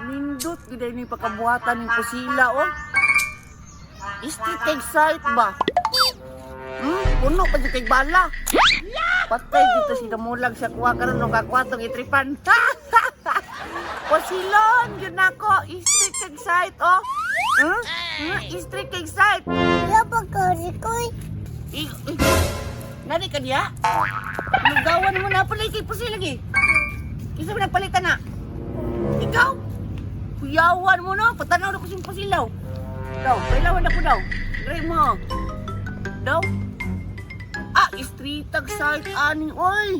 Nindot gid ni pagkabuhatan ning pusila oh. Street kay site ba? Puno pa jud kay bala. Patay dito si Damulag sa kuha karon no kakuha tong itripan. Pusilon gyud nako, street kay site oh. Hmm? Street kay site. I, i, nani ka diya? Lugawan mo na pala kay pusil lagi. Isa mo nagpalitan na. Ikaw? Kuyawan mo no, patanaw na ko siyang pusilaw. Daw, pailawan na ko daw. Dre mo. Daw. Ah, street tag site ani oy.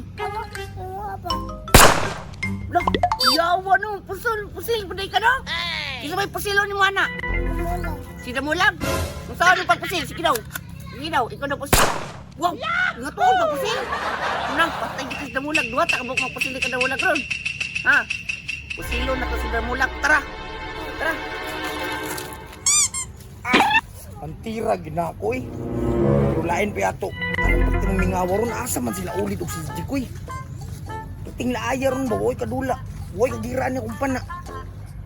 Lah, kuyawan no, pusil, pusil pa ka no? Isa may pusilo ni mo ana. Sida mo lang. Kung saan yung pagpusil, sige daw. Sige daw, ikaw na pusil. Wow! Nga tuon pagpusil. Nang, patay dito si Damulag. Duwa, takabok magpusil ka Damulag ron. Ha? Pusilo na to si Damulag. Tara! Tara! Antira ginako eh. Pero lain pa yato. Anong pag tinumingawa ron, asa man sila ulit og si Jikoy. Ting laaya ron ba, woy kadula. Woy kagira niya kung pana.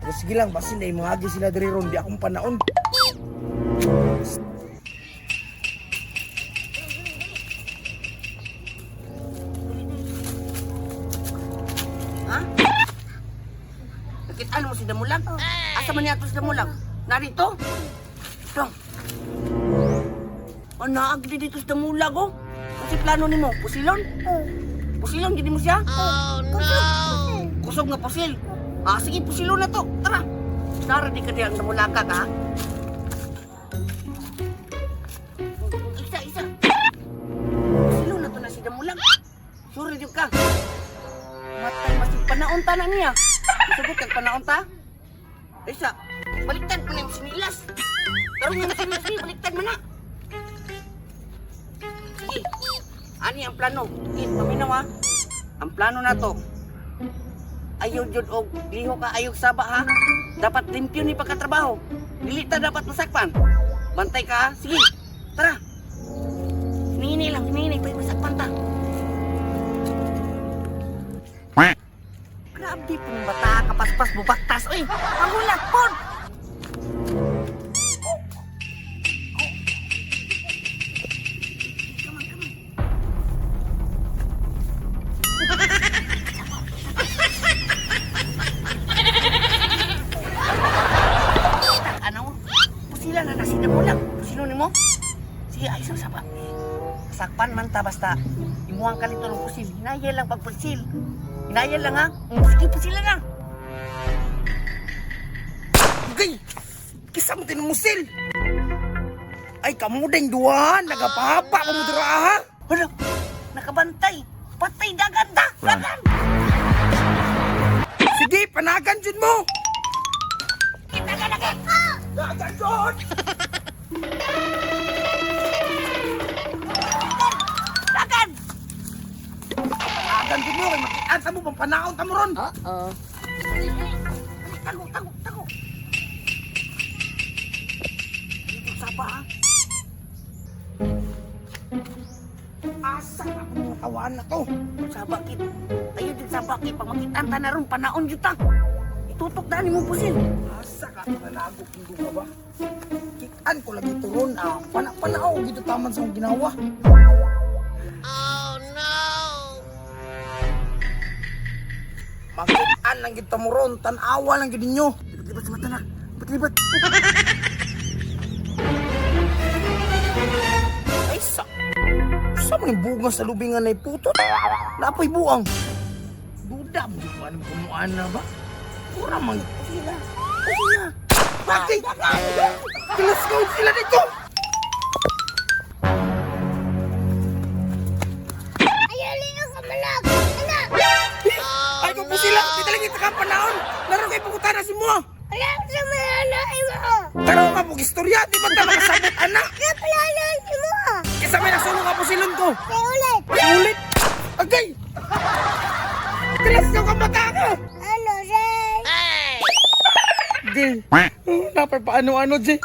Pero sige lang, basin na mga sila diri ron, di akong panaon. Ha? Nakitaan mo si Damulag? Asa man niya to si Damulag? Narito? Ito. Oh, naagdi dito si Damulag, oh. Kasi plano nimo, pusilon? Pusilon, gini mo siya? Kusog nga pusil. Ah, sige, pusilo na to. Tara. Tara, di ka diyang namulaka ka, ha? Isa, isa. Pusilo na to na si Damulag. Sure, di ka. Matay, masig panaunta na niya. Sugot kag panaunta. Isa, baliktad mo na yung sinilas. Pero nga na sinilas niya, baliktad mo na. Sige, ani ang plano. Sige, paminaw ha. Ang plano na to, ayaw jud og liho ka ayaw saba ha. Dapat limpyo ni pagkatrabaho. Dili ta dapat masakpan. Bantay ka ha. Sige, tara. Nini lang, nini, pwede masakpan ta. Grabe pong bata, kapaspas, bubaktas. Uy, pangulat po! Ano? Pusila na nasida mo lang. Pusilo ni mo? Sige, ay sa saba. Sakpan man ta basta. Imuhang ka nito ng pusil. Hinayal lang pagpusil. Hinayal lang ha. Sige, pusila na. Gay! Kisa mo tinumusil! Ay, kamudeng duwahan! Nagapahapa ka mo dira ha! Hala, nakabantay. Patay dagan ta. Dagan. Sige, panagan jud mo! Dagan lagi. Dagan jud! Dagan. Panagan jud mo! Kay makian ta mo, pampanaon ta mo ron! Uh-oh. Tago, tago, tago. Dito saba ha. Asa na akong mga tawaan na to? Saba kit. Ayun din saba kit. Pag makitaan ta na ron, panaon jud ta. Itutok na ni mong pusil. Asa ka nanago kung duha ba? Kikan ko lagi turon ah. Pana-panao gito taman sa akong ginawa. Oh no. Makitaan lang gid mo ron, tan-awa lang gid ninyo. Libat-libat sa mata na. Libat-libat. Ay sa. Sa man yung bunga sa lubingan na iputot? Napoy buang. Duda mo di ba anong kumuan na ba? Pura man. Sila. Sila. Bakit? Kilas sila dito! Ay, kung po sila, di talaga ita ka panahon. Laro kay pukutan na si mo. Taro ka po, istorya, di ba ta makasabot, anak? Kisa may nasulong ka po silon ko. Ulit! Agay! Kilas ka mata ka! Gay! Napay paano-ano, Jay.